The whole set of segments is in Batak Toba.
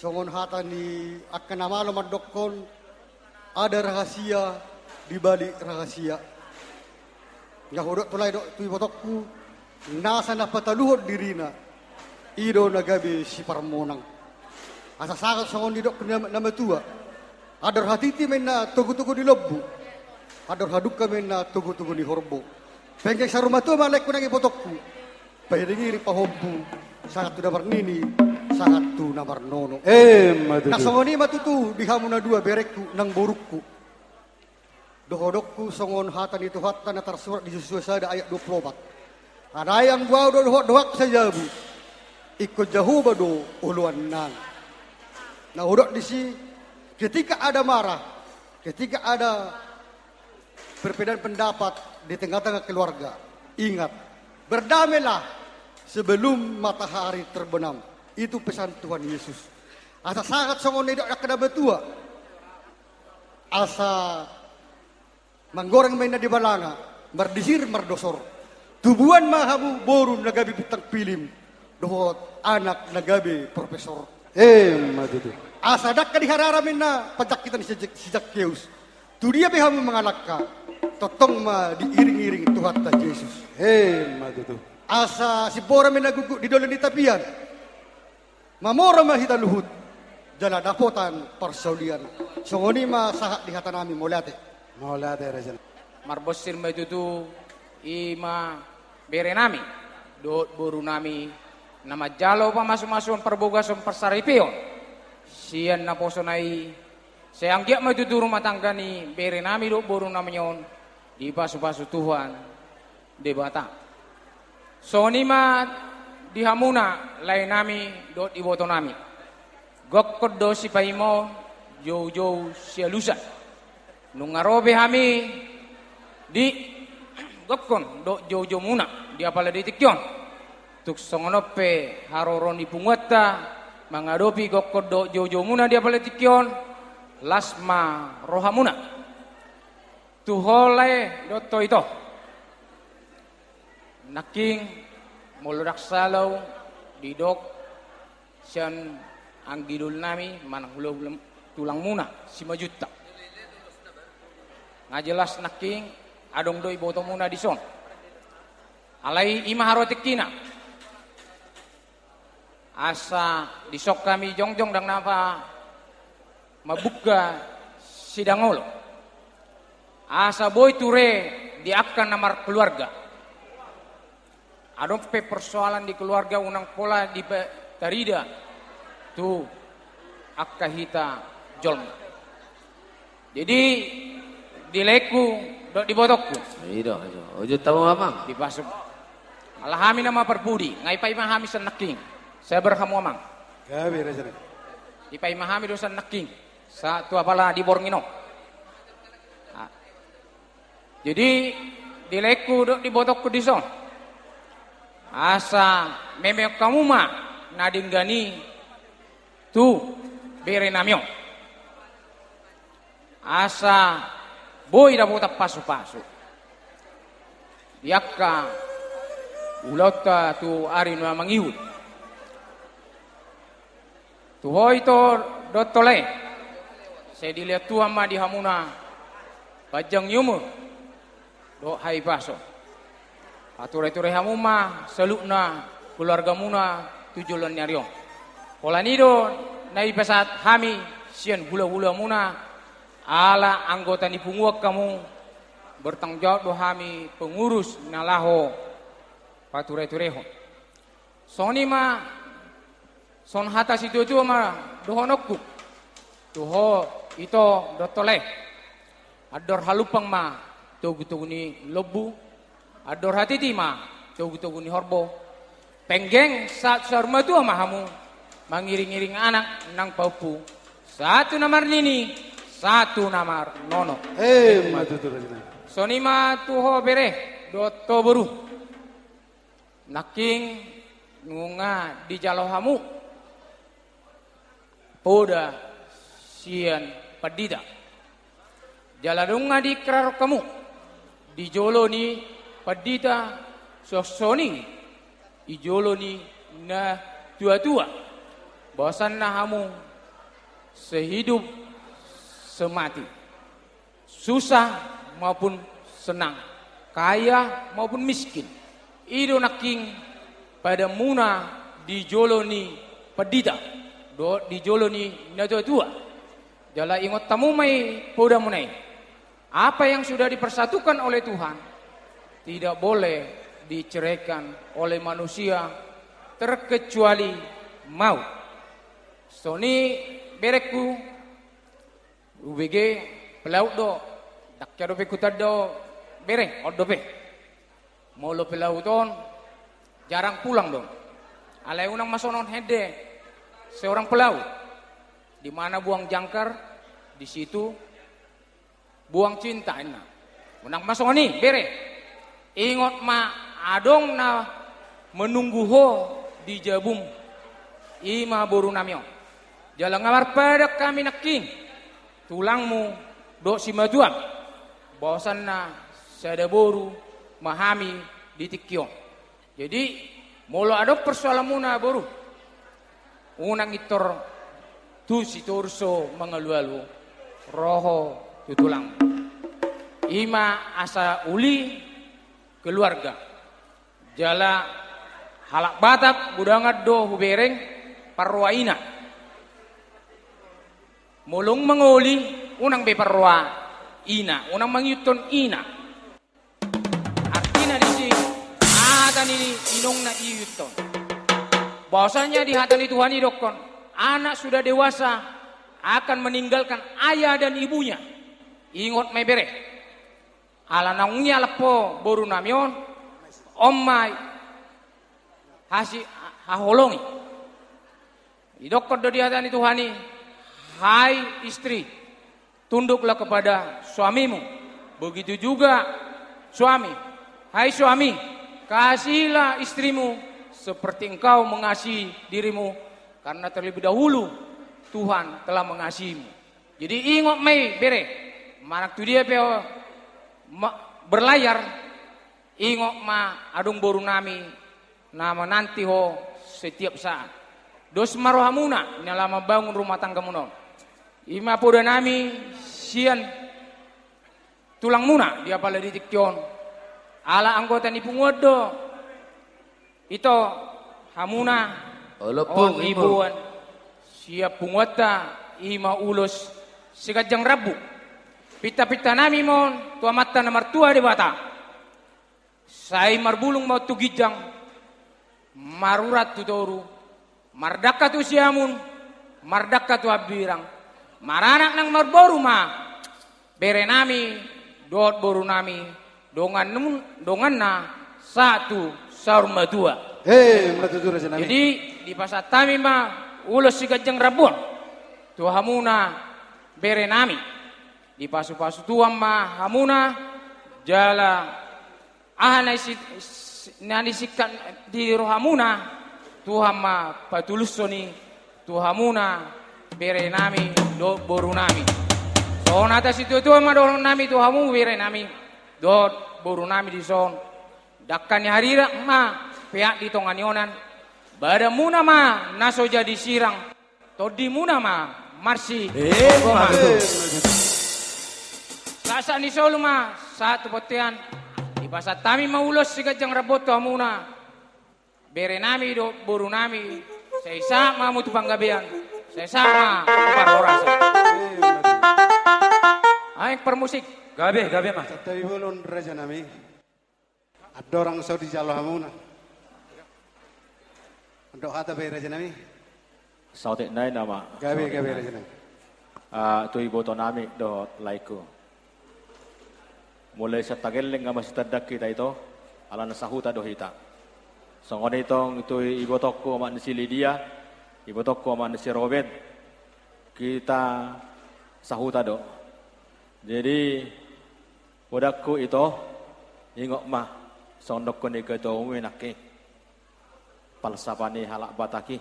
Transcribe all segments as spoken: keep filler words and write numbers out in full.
Songon hata ni angka na malo mandokkon, ada rahasia di balik rahasia. Nga hudok tu lae dohot tu ibotongku, nasa na pataluhon dirina, i do na gabe siparmonang. Asa sahat songon nidok na, na matua. Andor hatiti ma inna togu-togu ni lombu. Andor hadungka ma inna togu-togu ni horbo. Penggeng saur matua ma laengku nang ibotongku. Pahiring-iring pahompu, sahat tu na marnini, sahat tu na marnono. Emma tutu. Na songon i ma tutu di hamu na dua berengku nang borungku. Dohononku songon hata ni Tuhanta na tarsurat di Josua sada ayat dua pulu opat. Alai anggo ahu do dohot donganku sajabu, ingkon Jahowa do oloannami. Na hudok disi, ketika ada marah, ketika ada perbedaan pendapat di tengah-tengah keluarga, ingat, berdamailah sebelum matahari terbenam. Itu pesan Tuhan Yesus. Asa sahat songon nidok angka na matua. Asa manggoreng ma inna di balanga, mardisir mardosor. Tubuan ma hamu boru na gabe bintang film, dohot anak na gabe profesor. Emma tutu. Asa dangka di harara ma inna panjangkitan si, si Zakkeus. Tu dia pe hamu mangalangka, tongtong ma diiring-iring Tuhanta Jesus. Emma tutu. Asa simbora ma inna guguk di dolok ni tapian. Mamora ma hita luhut, jala dapotan parsaulian. Songon i ma sahat di hatanami, mauliate. Mauliate, raja. Marbonsir ma i tutu, i ma berenami dohot borunami, na manjalo pamasumasuon, parbagason, parsaripeon sian naposona i. Sai anggiat ma i tutu rumah tangga ni berenami dohot borunami on dipasupasu Tuhan Debata. Songon i ma di hamuna laenami dohot ibotonami. Gokkon do sipaimaon, joujou sialusan. Nunga ro be hami di gokkon dohot joujoumuna di apala di tingki on. Tung songon on pe haroro ni punguanta mangadopi gokkon dohot joujoumuna di apala di tingki on, las ma rohamuna. Tu ho lae dohot ho ito. Nangkin molo ndang sala ahu didok sian anggidulnami manang hulahula tulangmuna Simanjuntak. Nga jelas nangkin adong do ibotomuna dison. Alai i ma haroa tingkina. Asa dison hami jongjong ndang napa mambuka sidangolo. Asa boi ture di angka na markeluarga. Adong pe persoalan di keluarga unang pola dipa-, tarida tu angka hita jolma. Jadi, di laengku dohot di ibotongku. Ido, ido. Ujut tamu, Amang. Dipasuk. Ala hami nama parpudi, nga dipaima hami sian nangkin. Sabar hamu, Amang. Gabe, raja. Dipaima hami do sian nangkin. Sahat tu apala di borngin on. Ah. Jadi, di laengku dohot di ibotongku dison. Asa memeon hamu ma na denggan i tu berenami on. Asa boi dapotan pasupasu di angka ulaonta tu ari na mangihut. Tu ho ito dohot ho lae, sai dilehon Tuhan ma di hamuna panjang ni umur dohot hahipason. Pature-ture hamu ma saluhutna keluargamuna tu joloan ni ari on. Pola ni do na dipasahat hami sian hulahulamuna, ala anggota ni punguan hamu, bertanggung jawab do hami pengurus na laho pature-turehon. Songon i ma, songon hata situatua ma dohononku. Tu ho ito dohot ho lae. Andor halumpang ma togu-togu ni lombu. Andor hatiti ma togu-togu ni horbo. Penggeng sahat saur matua ma hamu mangiring-iring anak nang pahompu. Sahat tu na marnini, sahat tu na marnono. Emma tutu, raja. Songon i ma tu ho bere dohot ho boru. Nangkin nunga dijalo hamu poda sian pandita. Jala nunga diikraron hamu di jolo ni pandita, songon i di jolo ni na tua-tua, bahwasanna hamu Sehidup semati, susah maupun senang, kaya maupun miskin, i do nangkin padanmuna di jolo ni pandita dohot di jolo ni natuatua. Jala ingot hamu ma i podamuna i. Apa yang sudah dipersatukan oleh Tuhan tidak boleh diceraikan oleh manusia, terkecuali maut. Songon i berengku, ubege pelaut do, ndang hea dope hutanda bere, on dope. Molo pelaut on jarang pulang do. Alai unang ma songon hende seorang pelaut. Di mana buang jangkar, di situ buang cinta, ninna. Unang ma songon i, bere. Ingot ma, adong na menunggu ho di jabum. I ma borunami on. Jala nga marpadan hami nangkin, tulangmu dohot simatuam, bahwasanna sada boru ma hami di tingki on. Jadi, molo adong persoalanmuna, boru, unang intor tu sitoru so mangalualu, ro ho tu tulang. I ma asa uli keluarga. Jala halak Batak, undangan do hubereng parroa ina. Molo mangoli, unang be parroa ina, unang mangihuthon ina. Artina disi, hata ni inongna ihuthon. Bahwasanya di hata ni Tuhan i didokkon, anak sudah dewasa akan meninggalkan ayah dan ibunya. Ingot ma i, bere. Ala naung ialap ho borunami on, on ma i hasi-, haholongi. Didokkon do di hata ni Tuhan i, "Hai istri, tunduklah kepada suamimu. Begitu juga suami. Hai suami, kasihilah istrimu seperti engkau mengasihi dirimu, karena terlebih dahulu Tuhan telah mengasihimu." Jadi ingot ma i, bere, manang tu dia pe ho ma-, berlayar, ingot ma adong borunami na menanti ho setiap saat. Dos ma rohamuna, na laho mambangun rumah tanggamuna on. I ma podanami sian tulangmuna di apala di tingki on. Ala anggota ni punguan do ito hamuna. Olo, on Pung, i Pung. Boan sian punguanta, i ma ulos siganjang rambu. Pintapintanami ma on tu Amanta na martua Debata. Sai marbulung ma on tu ginjang, marurat tu toru, mardangka tu siamun, mardangka tu hambirang, maranak nang marboru ma berenami dohot borunami, dongan-, donganna sahat tu saur matua. He, ma tutu, rajanami. Jadi, dipasahat hami ma ulos siganjang rambu on tu hamuna berenami. Dipasupasu Tuhan ma hamuna, jala aha na isi-, na nisingkat di rohamuna, Tuhan ma patulushon i tu hamuna berenami dohot borunami. Songon hata situatua ma dohononnami tu hamu berenami dohot borunami dison. Dangka ni harirat ma peak di tonga ni onan. Badanmuna ma na so jadi sirang. Tondimuna ma marsi. Eh, Goma. Sahat ni solu ma sahat tu bontean. Dipasahat hami ma ulos siganjang rambu on tu hamuna berenami dohot borunami. Sai sahat ma hamu tu panggabean. Sai sahat ma tu parhorasan. Aek parmusik. Gabe, gabe ma. Santabi bolon, rajanami. Andorang so dijalo hamuna. Andok hata be, rajanami. Saotik nai nama. Gabe, gabe, rajanami. Ah, tu ibotonami dohot laengku. Mulai sian tageleng nga masitandang hita ito, alana sahuta do hita. Songon i tong tu ibotongku, amak ni si Lidia, ibotongku, amak ni si Robert, hita sahuta do. Jadi, podanku ito, ingot ma, songon dokkon ni ketuamu i nangkin. Palsapan ni halak Batak i.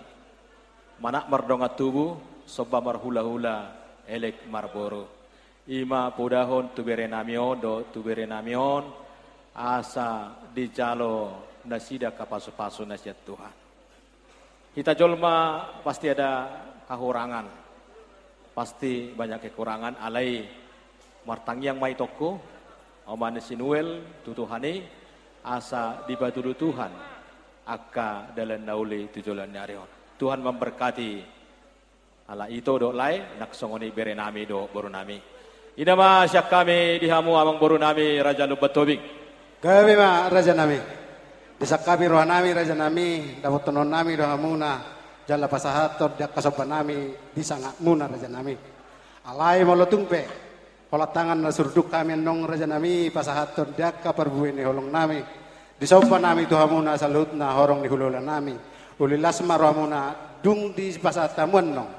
Manat mardongan tubu, somba marhulahula, elek marboru. I ma podahon tu berenami on dohot tu berenami on, asa dijalo nasida angka pasupasu na sian Tuhan. Hita jolma pasti ada hahurangan. Pasti banyak kekurangan, alai martangiang ma itongku, oman ni si Nuel, tu Tuhan i, asa dipatudu Tuhan angka dalan na uli tu joloan ni ari on. Tuhan memberkati. Ala ito do lae, nang songon i bere nami do boru nami. Ina ma sian hami di hamu amang boru nami Raja Lumban Tobing. Gabe ma raja nami. Disangkapi roha nami raja nami, dapothon nami do hamuna, jala pasahathon di angka somba nami di sangapmuna raja nami. Alai molo tung pe holan tangan na surduk hami annon raja nami pasahathon di angka parbue ni holong nami, disomba nami tu hamuna saluhutna horong ni hulahula nami. Uli las ma rohamuna dung dipasahat hamu annon.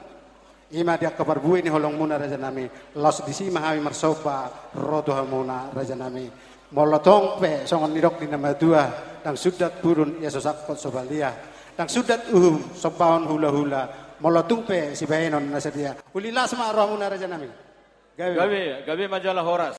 I ma di angka parbue ni holongmuna raja nami, laos disi ma hami marsomba ro tu hamuna raja nami. Molo tong pe songon nidok ni na matua, ndang sundat pudun ia so sangkot so balia, ndang sundat uhum sombahon hulahula, molo tung pe sibahenon na sadia. Uli las ma rohamuna raja nami. Gabe. Gabe, gabe ma jala horas.